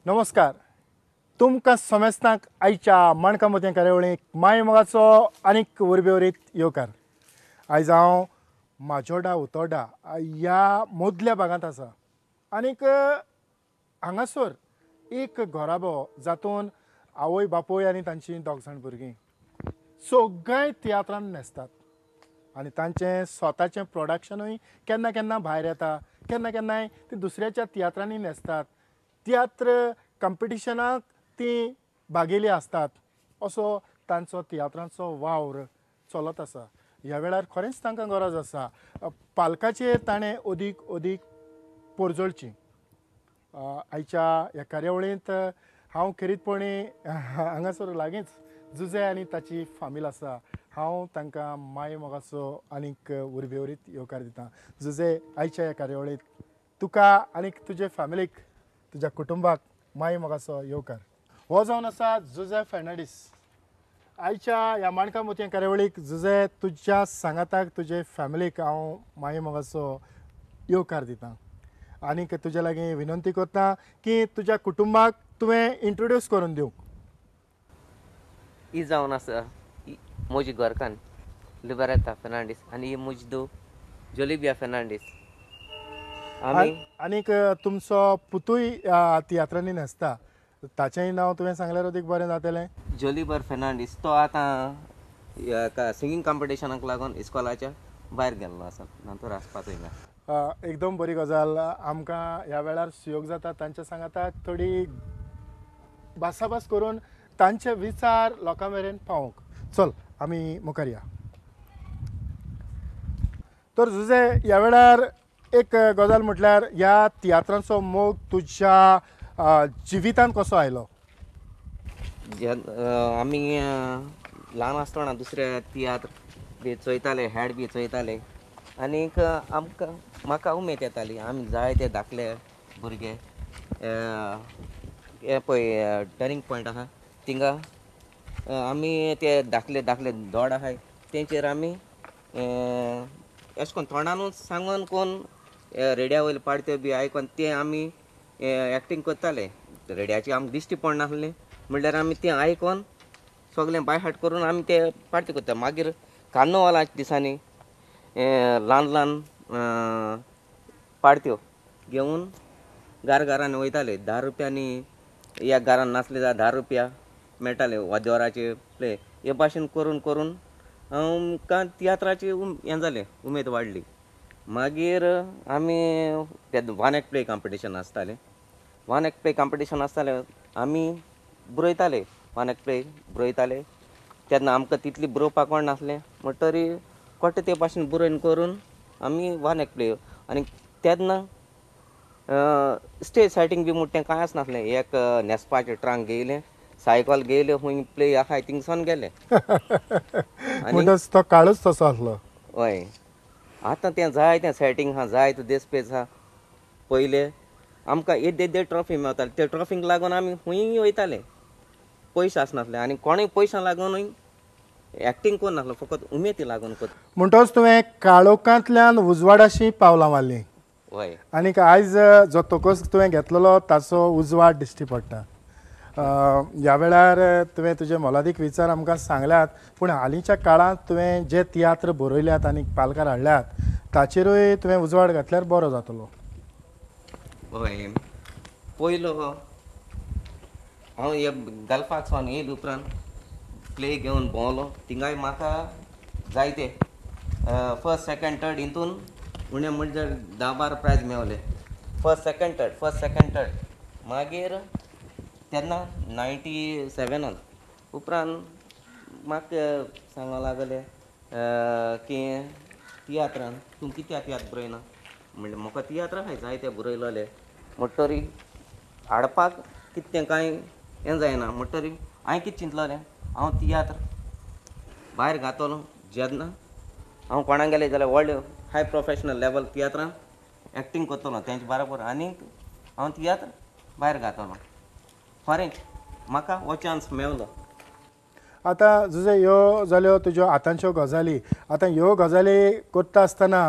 नमस्कार, तुमकां समेस्तांक आयच्या माणकां मोतयां कार्यावळीक माय मोगाचो आनीक उर्बेवरीत येवकार. आयज हांव माजोडा उतोडा ह्या मदल्या भागांत आसा आनीक हांगासर एक घराबो जातून आवय बापूय आनी तांची दोग जाण भुरगीं सगळें तियात्रान न्हेसतात आनी तांचें स्वताचें प्रोडक्शनूय केन्ना केन्ना भायर येता, केन्ना केन्नाय ती दुसऱ्याच्या तियात्रांनी न्हेसतात, तियात्र कंपिटिशनाक ती भागेली आसतात. असो तांचो तियात्रांचो वावर चलत आसा. ह्या वेळार खरेंच तांकां गरज आसा पालकाचेर ताणें अदीक अदीक पोरजोळची. आयच्या ह्या कार्यावळींत हांव खेरीतपणी हांगासर लागींच जुजे आनी ताची फामील आसा. हांव तांकां माय मोगाचो आनीक उर्बेवरीत येवकार दितां. जुजे, आयच्या ह्या कार्यावळींत तुका आनीक तुजे फॅमिलीक, तुज्या कुटुंबाक माय मोगाचो येवकार. हो जावन आसा जुजे फर्नांडीस. आयच्या ह्या माणकां मोतयां कार्यावळीक जुजे तुज्या सांगाताक तुजे फॅमिलीक हांव माय मोगाचो येवकार दितां आनीक तुज्या लागीं विनंती करता की तुज्या कुटुंबाक तुवें इंट्रोड्यूस करून दिवंक. ही जावन आसा म्हजी घरकान्न लिबरेता फर्नांडीस आनी ही म्हजी धूव जोलिबिया फर्नांडीस. आनीक तुमचो पुतूय तियात्रांनी न्हेसता, ताचेंय नांव तुवें सांगल्यार अदीक बरें जातलें. जोलिबर फर्नांडीस तो आतां सिंगींग कॉम्पिटिशनाक लागून इस्कॉलाच्या भायर गेल्लो आसा, नंतर आसपाचो हिंगा. एकदम बरी गजाल. आमकां ह्या वेळार सुयोग जाता तांच्या सांगाताक थोडी भासाभास करून तांचे विचार लोकां मेरेन पावोवंक. चल आमी मुखार या. तर जुजे, ह्या वेळार एक गजाल म्हटल्यार ह्या तियात्रांचो मोग तुज्या जिवितांत कसो आयलो? आमी ल्हान आसतना दुसरे तियात्र बी चोयताले, हेड बी चोयताले आनीक आमकां म्हाका उमेद येताली. आमी जायते धाकले भुरगे हे पळय टर्निंग पॉयंट आसा थिंगा आमी ते धाकले धाकले दोड आहाय तेंचेर आमी अशें करून तोंडानूच सांगून कोण रेडिया वयले पाडत्यो बी आयकोन ते आमी एक्टींग करताले. रेडियाची आमकां दिश्टी पडनासलें म्हणल्यार आमी तें आयकोन सगळें बाय हार्ट करून आमी ते पार्टी करता. मागीर कार्नवालाच्या दिसांनी ल्हान ल्हान पार्ट्यो घेवन घरा घरान वयताले. 10 रुपयांनी ह्या घरान नासले जाल्यार 10 रुपया मेळटाले वाद्योराचे प्ले. हे भाशेन करून करून आमकां तियात्राची हें जालें, उमेद वाडली. मागीर आमी ते वन एक्ट प्ले कॉम्पिटिशन आसतालें, वन एक्ट प्ले कॉम्पिटिशन आसतालें, आमी बरयताले, वन एक्ट प्ले बरयताले. तेन्ना आमकां तितली बरोवपाक कोण नासलें म्हणटरी कोट्टे ते भाशेन बरोवन करून आमी वन एक्ट प्ले. आनी तेन्ना स्टेज सेटींग बी म्हणटा तें कांय आसनासलें. एक न्हेसपाचें ट्रांक घेयलें, सायकल घेयलें, खूंय प्ले आहाय थिंगसान गेले. म्हणटच तो काळूच तसो आसलो. हय, आतां तें जाय तें सेटींग आहा, जाय तें देसपेस आहा. पयले आमकां येद्दे येद्दे ट्रॉफी मेवताले, ते ट्रॉफींक लागून आमी खूंय वयताले. पयशे आसनासले आनी कोणूय पयशां लागूनय एक्टींग करनासलो, फकत उमेदी लागून करता. म्हणटच तुवें काळोखांतल्यान उजवाडाशी पावलां मारलीं. हय, आनीक आयज जो तोकोस तुवें घेतलेलो ताचो उजवाड दिश्टी पडटा. ह्या वेळार तुवें तुजे मोलादीक विचार आमकां सांगल्यात, पूण हालींच्या काळांत तुवें जे तियात्र बरयल्यात आनी पालकार हाडल्यात ताचेरूय तुवें उजवाड घातल्यार बरो जातलो. हय, पयलो हांव हे गल्फाक सावन येयले उपरांत प्ले घेवन भोंवलो. थिंगाय म्हाका जायते फर्स्ट सेकंड थर्ड हितून उणें म्हणजे 10-12 prize मेवले. First second third, first second third. मागीर तेन्ना 97 उपरांत म्हाका सांगो लागले की तियात्रान तूं कित्याक तियात्र बरयना म्हणलें. म्हाका तियात्र आहाय जायते बरयलेले, म्हणटरी हाडपाक कितें कांय हें जायना. म्हणटरी हांवें कितें चिंतलेलें, हांव तियात्र भायर घातलो जेन्ना हांव कोणाक गेलें जाल्यार व्हडले हाय प्रोफेशनल लेवल तियात्रान एक्टींग करतलो तेंचे बरोबर आनीक हांव तियात्र भायर घातलो. खरेंच म्हाका हो चान्स मेवलो. आतां जुजे ह्यो जाल्यो तुज्यो आतांच्यो गजाली. आतां ह्यो गजाली करता आसतना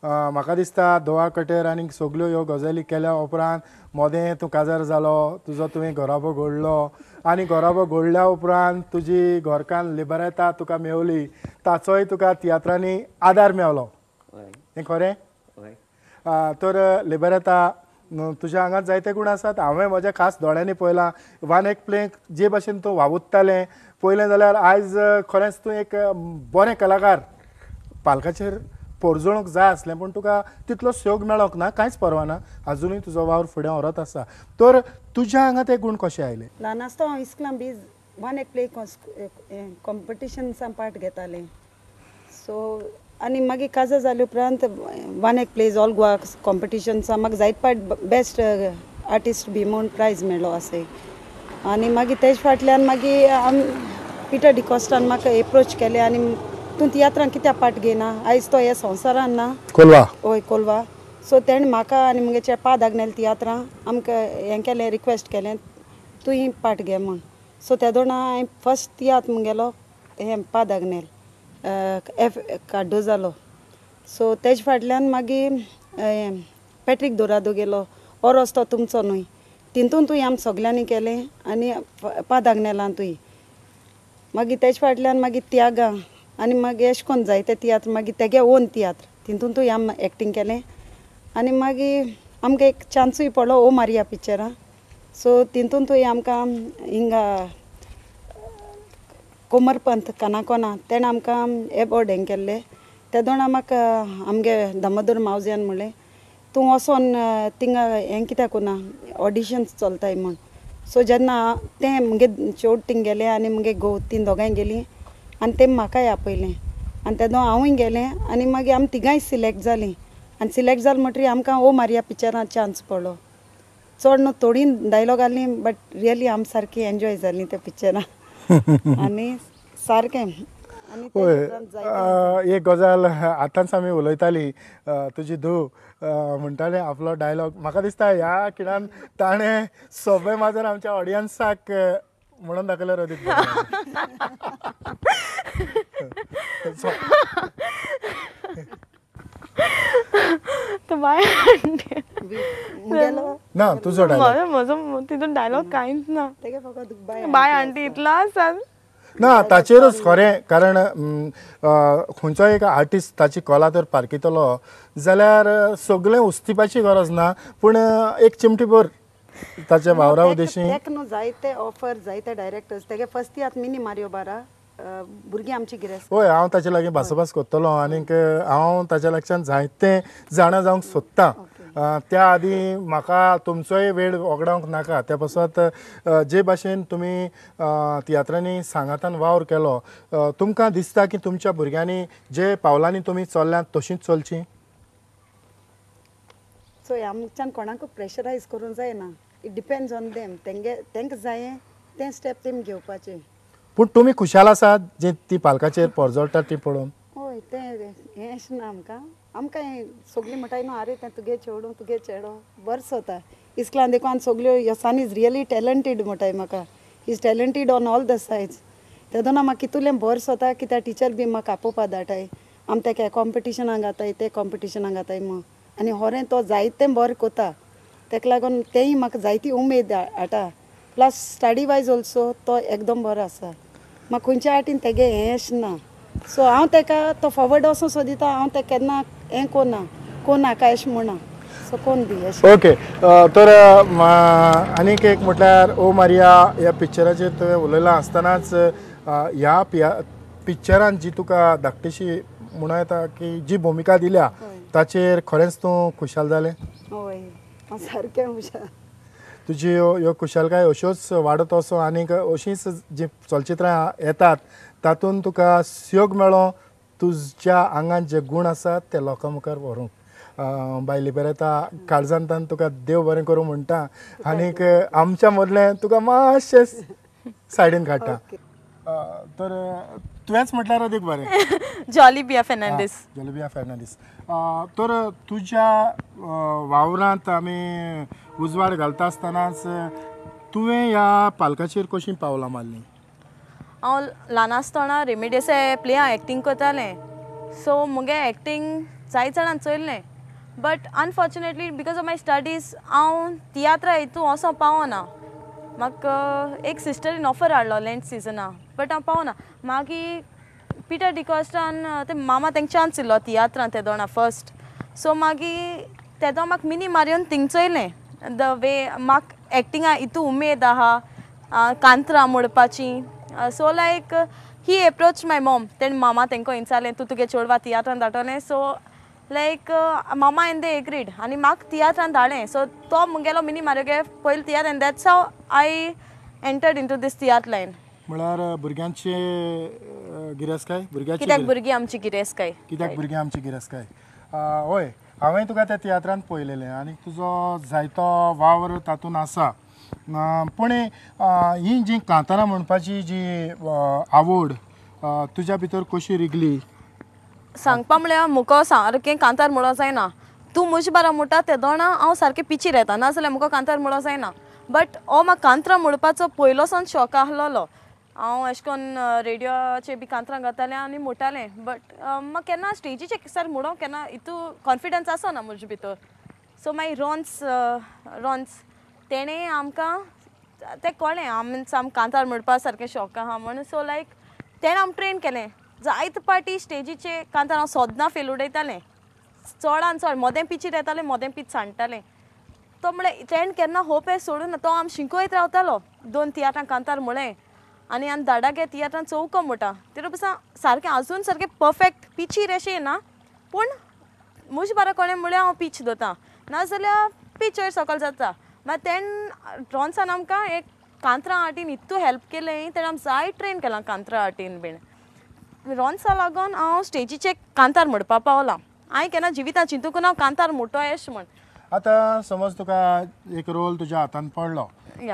म्हाका दिसता दोवा कटेर आनी सगल्यो ह्यो गजाली केल्या उपरांत मोदें तूं काजार जालो, तुजो तुवें घराबो घडलो आनी घराबो घडल्या उपरांत तुजी घरकान्न लिबरेता तुका मेवली, ताचोय तुका तियात्रांनी आदार मेवलो. हें खरें? तर लिबरेता तुज्या आंगात जायते गूण आसात. हांवें म्हज्या खास दोळ्यांनी पळयलां वन एक प्लेक जे भाशेन तूं वावुरतालें पळयलें जाल्यार आयज खरेंच तूं एक बरें कलाकार. पालकाचेर पोरजोळूंक जाय आसलें पूण तुका तितलो सहयोग मेळोंक ना, कांयच परवा ना, आजुनूय तुजो वावर फुडें व्हरत आसा. तर तुज्या आंगात हे गूण कशे आयले? ल्हान आसतना हांव इस्कुलान बी वन एक प्ले कॉम्पिटिशन्सान पार्ट घेतालें. सो आनी मागीर काजार जाले उपरांत वन एक प्लेज ऑल गोवा कॉम्पिटिशन्सान म्हाका जायते पाट बेस्ट आर्टिस्ट बी म्हूण प्रायज मेळ्ळो आसा. आनी मागीर तेज फाटल्यान मागीर आम पिटर डिकॉस्टान म्हाका एप्रोच केलें आनी तूं तियात्रान कित्याक पार्ट घेयना, आयज तो ह्या संवसारान ना, कोलवा, हय कोलवा. सो तेणें म्हाका आनी मुगे पा दागनेले तियात्रां आमकां हें केलें, रिक्वेस्ट केलें तूं पार्ट घे म्हूण. सो तेदोणा हांवें फर्स्ट तियात्र मुगेलो हें पा दागनेल एफ काड्डो जालो. सो तेज फाटल्यान मागीर पॅट्रीक दोरादो गेलो, हो रस्तो तुमचो न्हय, तितून तुवें आम सगल्यांनी केलें आनी पा दागनेलान तुवें. मागीर तेज फाटल्यान मागीर त्यागां आनी मागीर एशें कोन्न जायते तियात्र, मागीर तेगे ओन तियात्र तितून तुवें आम एक्टींग केलें. आनी मागीर आमकां एक चान्सूय पडलो ओ मारिया पिक्चरां. सो तितून तुवें आमकां हिंगा कोमरपंत कानाकोना तेणें आमकां एबॉर्ड हें केल्लें. तेदोणा म्हाका आमगे दामोदर मावज्यान म्हणलें तूं वचोन थिंगा हें कित्याक कोन्ना, ऑडिशन्स चलताय म्हूण. सो जेन्ना तें मुगे चेडूं थिंग गेलें आनी मुगे घोव तीं दोगांय गेलीं आनी तें म्हाकाय आपयलें आनी तेदो हांवूय गेलें आनी मागीर आमी तिगांय सिलेक्ट जालीं. आनी सिलेक्ट जालें म्हणटकीर आमकां ओ मारिया पिक्चरान चान्स पडलो. चड न्हू थोडीं डायलॉग आहलीं बट रियली आमी सारकी एन्जॉय जालीं त्या पिक्चरान आनी सारकें. हय, एक गजाल आतांच आमी उलयताली, तुजी धूव म्हणटाले आपलो डायलॉग, म्हाका दिसता ह्या खिणान ताणें सोबे माजर आमच्या ऑडियन्साक म्हणून दाखयल्यार अदीक ना तुजो डायलॉग म्हजो तितून डायलॉग कांयच ना, बाय आंटी इतलो आसा ना ताचेरूच खरें. कारण खंयचो एक आर्टिस्ट ताची कला तर पारखितलो जाल्यार सगळें उस्तिपाची गरज ना, पूण एक चिमटी भर ताच्या वावरा उद्देशी तेक न्हू जायते ऑफर जायते डायरेक्टर्स तेगे फर्स्ट तियात्र मिनी मारियो बारा भुरगीं आमची गिरेस्त. हय, हांव ताचे लागीं भासाभास करतलो आनीक हांव ताच्या लागच्यान जायतें जाणा जावंक सोदतां. त्या आदी म्हाका तुमचोय वेळ वगडावंक नाका, त्या पासत जे भाशेन तुमी तियात्रांनी सांगातान वावर केलो, तुमकां दिसता की तुमच्या भुरग्यांनी जे पावलांनी तुमी चल्ल्यात तशींच चलचीं? चोय, आमच्यान कोणाकूय प्रेशरायज करूंक जायना, it depends on them, तेंगे तेंकां जायें तें स्टेप तेमी घेवपाचें. पूण तुमी खुशाल आसात जे ती पालकाचेर परजळटात ती पळोवन? हय, तें हें अशें ना, आमकां आमकां सगळीं म्हणटाय न्हू, आरे तें तुगे चेडूं तुगे चेडो बरें जाता इस्कुलान देखून आनी सगल्यो your son is really talented म्हणटाय म्हाका, is talented on all the sides. तेदोना म्हाका कितुलें बरें जाता की त्या टिचर बी म्हाका आपोवपा धाडटाय, आमी तेका कॉम्पिटिशनाक घाताय ते कॉम्पिटिशनाक घाताय म्हूण. आनी होरें तो जायतें बरें कोता, तेका लागून तेंय म्हाका जायती उमेद हाडटा. प्लस स्टडी वायज ऑल्सो तो एकदम बरो आसा, म्हाका खंयच्या आर्टीन तेगे हें अशें ना. सो हांव तेका तो फॉवर्ड वचूं सोदिता, हांव तेका केन्ना हें कोन्ना कोण नाका अशें म्हणा, सो कोण बी अशें. ओके, तर आनीक एक म्हटल्यार ओ मारिया ह्या पिक्चराचेर तुवें उलयलां आसतनाच ह्या पिक्चरान जी तुका धाकटीशी म्हणूं येता की जी भुमिका दिल्या ताचेर खरेंच तूं खुशाल जालें? हय, हांव सारकें खुशाल. तुजी ह्यो खुशालकाय अश्योच वाडत वचो आनीक अशींच जीं चलचित्रां येतात तातूंत तुका सहयोग मेळो, तुज्या आंगांत जे गूण आसात ते लोकां मुखार व्हरूंक. बाय लिबरेता, काळजांतान तुका देव बरें करूं म्हणटा आनीक आमच्या मदलें तुका मातशें सायडीन काडटा. तर तुवेंच म्हटल्यार अदीक बरें. जॉलिबिया फेर्नांडीस. जॉलिबिया फेर्नांडीस, तर तुज्या वावरांत आमी उजवाड घालता आसतनाच तुवें ह्या पालकाचेर कशीं पावलां मारलीं? हांव ल्हान आसतना रेमेडियसा प्लेया एक्टींग करतालें. सो मुगे एक्टींग जाय जाणान चोयल्लें, but unfortunately because of my studies हांव तियात्रा हितू वचों पावना. म्हाका एक सिस्टरीन ऑफर हाडलो लेंट सिजना, बट हांव पावना. मागीर पिटर डिकॉस्टान ते मामा तेंका चान्स दिलो तियात्रान तेदोणा फर्स्ट. सो मागीर तेदो म्हाका मिनी मारियोन थिंग चोयलें the way म्हाका एक्टिंगा हितू उमेद आहा कांतरां म्हणपाची. So like he approach my mom, तेणें मामा तेंको विचारलें तूं तुगे चेडवा तियात्रान धाडटलें. सो लायक मामा एंड they agreed आनी म्हाका तियात्रान धाडलें. सो तो मुगेलो मिनी मारियो पयलो तियात्र and that's how I entered into this tiatr line. म्हळ्यार भुरग्यांचे गिरेस्तकाय, भुरग्यांची कित्याक भुरगीं आमची गिरेस्तकाय, कित्याक भुरगीं आमची गिरेस्तकाय. हय, हांवें तुका त्या तियात्रान पळयलेलें आनी तुजो जायतो वावर तातूंत आसा. पूण ही जी कांतारां म्हणपाची जी आवड तुज्या भितर कशी रिगली? सांगपा म्हळ्यार मुको सारकें कांतार म्हणो जायना. तूं म्हजे बारा म्हणटा तेदोणा हांव सारकें पिचीर येता, नाजाल्यार मुको कांतार म्हणो जायना. बट हो म्हाका कांतरां म्हणपाचो पयलोसान शॉक आसलेलो. हांव अशें करून रेडियोचेर बी कांतरां गातालें आनी म्हणटालें, बट म्हाका केन्ना स्टेजीचेर सारकें म्हणूंक केन्ना हितू कॉन्फिडन्स आसना म्हजे भितर. सो मागीर रॉन्स तेणें आमकां तें कळ्ळें आमी आम कांतार म्हणपा सारकें शॉक आहा म्हूण. सो लायक तेणें आम ट्रेन केलें. जायते पाटी स्टेजीचे कांतार हांव सदना फेल उडयतालें, चडान चड मोदें पिचीर येतालें, मोदें पीच सांडटालें. तो म्हळ्यार तेणें केन्ना होप हें सोडूं ना, तो आम शिकयत रावतालो. दोन तियात्रां कांतार म्हळें आनी आनी धाडागे तियात्रान चौको म्हणटा तेरे पसा सारकें आजून सारकें परफेक्ट पिचीर अशें ना, पूण म्हजे बारा कोणें म्हळ्यार हांव पीच दवरता, नाजाल्यार पीच वयर सकयल जाता. मागीर तेणें रॉन्सान आमकां एक कांतरां आर्टीन इतू हेल्प केलें, तेणें आमकां जाय ट्रेन केलां कांतरां आर्टीन बीन. रॉन्सा लागून हांव स्टेजीचे कांतार म्हणपा पावलां. हांवें केन्ना जिवितांत चिंतूंक ना हांव कांतार म्हणटो अशें म्हण. आतां समज तुका एक रोल तुज्या हातान पडलो,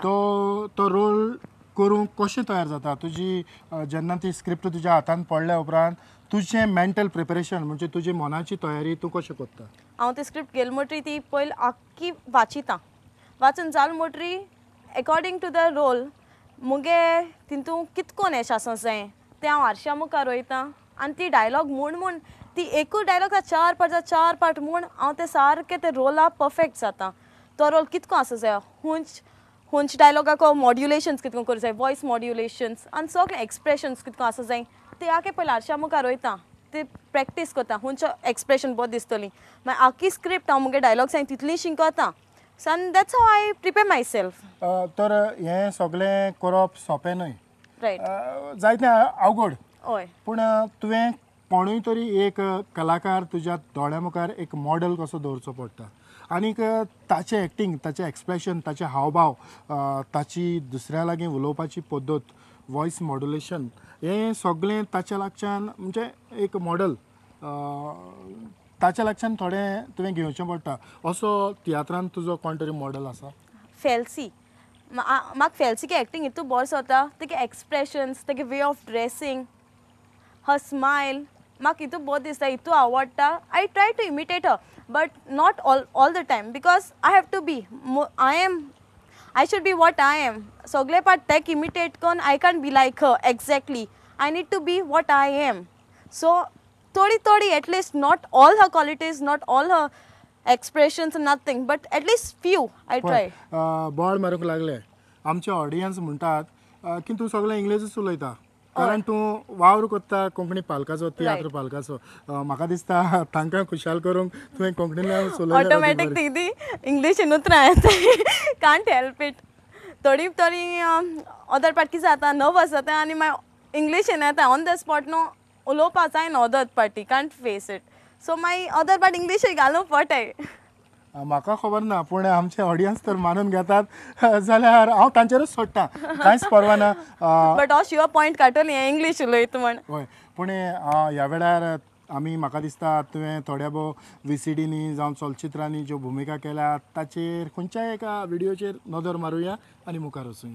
तो रोल करूंक कशें तयार जाता? तुजी जेन्ना ती स्क्रिप्ट तुज्या हातान पडल्या उपरांत तुजें मेंटल प्रिपरेशन म्हणजे तुजी मनाची तयारी तूं कशें करता? हांव ती स्क्रिप्ट गेल म्हणटरी ती पयलीं आख्खी वाचिता. वाचून जाल म्हणटरी एकोर्डिंग टू the role मुगे तितून कितकोन एश आसूं जाय तें हांव आरश्या मुखार वयता आनी ती डायलॉग म्हूण म्हूण ती एकूच डायलॉग चार पाट चार पाट म्हूण हांव तें सारकें तें रोला परफेक्ट जाता. तो रोल कितको आसूं जाय, हुंच डायलॉगाको मॉड्युलेशन्स कितको करूं जाय, वॉयस मॉड्युलेशन्स आनी सगळे एक्सप्रेशन्स कितको आसूं जाय ते आखे पयलीं आरश्या मुखार वयता, ते प्रॅक्टीस करता, हुंच एक्सप्रेशन बरें दिसतली. मागीर आख्खी स्क्रिप्ट हांव मुगे डायलॉग्स हांवें तितली शिकता. So and that's how I prepare myself. तर हें सगळें करप सोंपें न्हय, रायट, जायतें अवघड. हय, पूण तुवें कोणूय तरी एक कलाकार तुज्या दोळ्या मुखार एक मॉडल कसो दवरचो पडटा आनीक ताचें एक्टींग, ताचें एक्सप्रेशन, ताचे हावभाव, ताची दुसऱ्या लागीं उलोवपाची पद्दत, वॉयस मॉड्युलेशन, हें सगळें ताच्या लागच्यान म्हणजे एक मॉडल ताच्या लागच्यान थोडें तुवें घेवचें पडटा. असो तियात्रान तुजो कोण तरी मॉडल आसा? फेल्सी, म्हाका फेल्सी एक्टींग इतू बरें जाता, तेगे एक्सप्रेशन्स, तेगे way of dressing, her smile म्हाका इतू बरें दिसता, इतू आवडटा. I try to imitate her but not all the time because I have to be I should be what I am. सगळे पाट तेक इमिटेट करून I can't be like her exactly. I need to be what I am. So थोडी थोडी at least not all her qualities, not all her expressions, nothing, but at least few I try. बोळ मारूंक लागले आमचे audience म्हणटात की तूं सगळें इंग्लिशूच उलयता, कारण तूं वावर करता कोंकणी पालकाचो, तियात्र पालकाचो. म्हाका दिसता तांकां खुशाल करूंक तुवें कोंकणींतल्यान उलयलें ऑटोमॅटीक ती इंग्लिशीन उतरां येता, कांट हेल्प it. थोडी थोडी अदर पार्ट कितें जाता, नर्वस जाता आनी मागीर इंग्लिशीन येता ऑन the spot, न्हू उलोवपा जायना other party, can't face it. So मागीर अदर पार्ट इंग्लिशीक घालूंक पडटाय. म्हाका खबर ना, पूण आमचे ऑडियन्स तर मानून घेतात जाल्यार हांव तांचेरूच सोडटा, कांयच परवा ना. बट हांव शिवर पॉयंट काडटली हें इंग्लीश उलयता म्हण. हय, पूण ह्या वेळार आमी म्हाका दिसता तुवें थोड्या भोव VCDनी जावं चलचित्रांनी ज्यो भुमिका केल्या ताचेर खंयच्याय एका विडियोचेर नदर मारुया आनी मुखार वचुया.